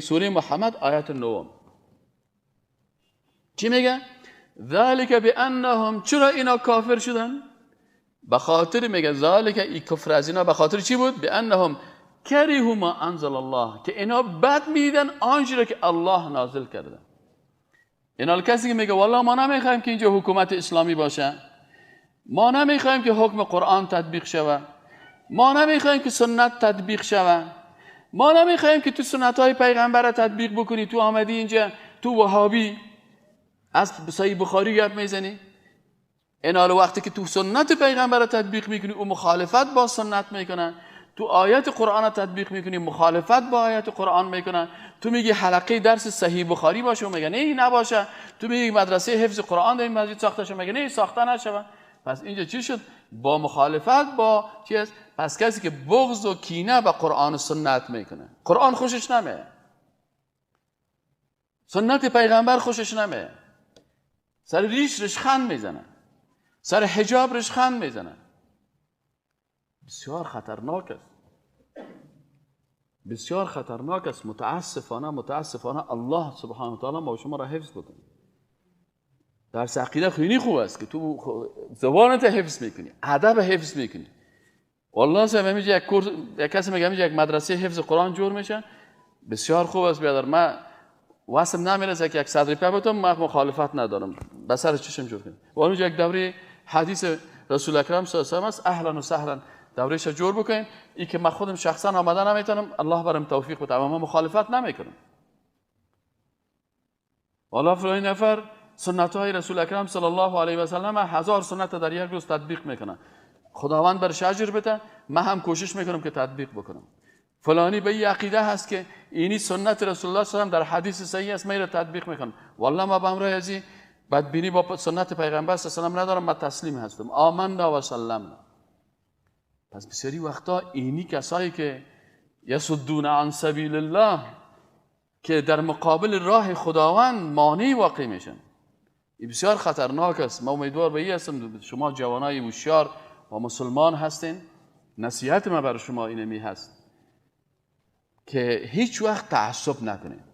سوره محمد آیت 9 چی میگه؟ ذالک بانهم، چرا اینا کافر شدن؟ به خاطر میگه ذالک، ای کفر از اینا به خاطر چی بود؟ بانهم کرهوا ما انزل الله، که اینا بد میدن آنچه را که الله نازل کرده. اینا کسی که میگه والله ما نمیخوایم که اینجا حکومت اسلامی باشه، ما نمیخوایم که حکم قرآن تطبیق شوه، ما نمیخوایم که سنت تطبیق شوه، ما نمیخوایم که تو سنت های پیغمبر را تطبیق بکنی، تو آمدی اینجا تو وهابی از صحیح بخاری گپ میزنی. اینا وقتی که تو سنت پیغمبر را تطبیق میکنی او مخالفت با سنت میکنه، تو آیت قرآن را تطبیق میکنی مخالفت با آیت قرآن میکنه، تو میگی حلقه درس صحیح بخاری باشه و میگه نه نباشه، تو میگی مدرسه حفظ قرآن در این مسجد ساخته شه، میگه نه ساخته نشه. پس اینجا چی شد؟ با مخالفت با چی است؟ پس کسی که بغض و کینه به قرآن و سنت میکنه، قرآن خوشش نمیه، سنت پیغمبر خوشش نمیه، سر ریش رشخند میزنه، سر حجاب رشخند میزنه، بسیار خطرناک است، بسیار خطرناک است. متاسفانه متاسفانه الله سبحانه و تعالی ما شما را حفظ بکنه. درس عقیده خیلی خوب است که تو زبانت حفظ میکنی، ادب حفظ میکنی. والله صاحب میگه یک کورس، یک کسی میگه یک مدرسه حفظ قرآن جور میشه، بسیار خوب است بیادر. من واسم نمیرسه که یک صدر پا بتم، من مخالفت ندارم، به سر چشم جور کنیم. و اونجا یک دوره حدیث رسول اکرم صلی الله علیه و است، اهلا و سهلا دورهش جور بکنیم. ای که من خودم شخصا آمده نمیتونم، الله برام توفیق بده، اما من مخالفت نمیکنم. والله فلان نفر سنت های رسول اکرم صلی الله علیه و سلم 1000 سنت در یک روز تطبیق میکنه، خداوند برش اجر بده، من هم کوشش میکنم که تطبیق بکنم. فلانی به این عقیده هست که اینی سنت رسول الله صلی الله علیه و در حدیث صحیح است، من تطبیق میکنم. والله ما به امر ازی بدبینی با سنت پیغمبر صلی الله علیه و ندارم، من تسلیم هستم، آمنا و سلمنا. پس بسیاری وقتا اینی کسایی که یصدون عن سبیل الله، که در مقابل راه خداوند مانع واقع میشن، این بسیار خطرناک است. ما امیدوار به این هستم شما جوانای هوشیار و مسلمان هستین، نصیحت ما برای شما اینمی هست که هیچ وقت تعصب نکنید.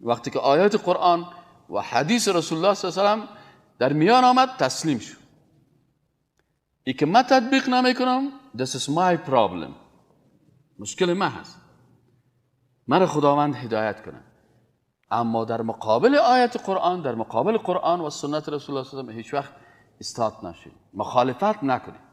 وقتی که آیات قرآن و حدیث رسول الله صلی الله علیه و سلم در میان آمد، تسلیم شو. ای که من تطبیق نمیکنم، this is my problem، مشکل من هست، من خداوند هدایت کنه. اما در مقابل آیت قرآن، در مقابل قرآن و سنت رسول الله صلی الله علیه و سلم هیچ وقت استاد نشید، مخالفت نکنید.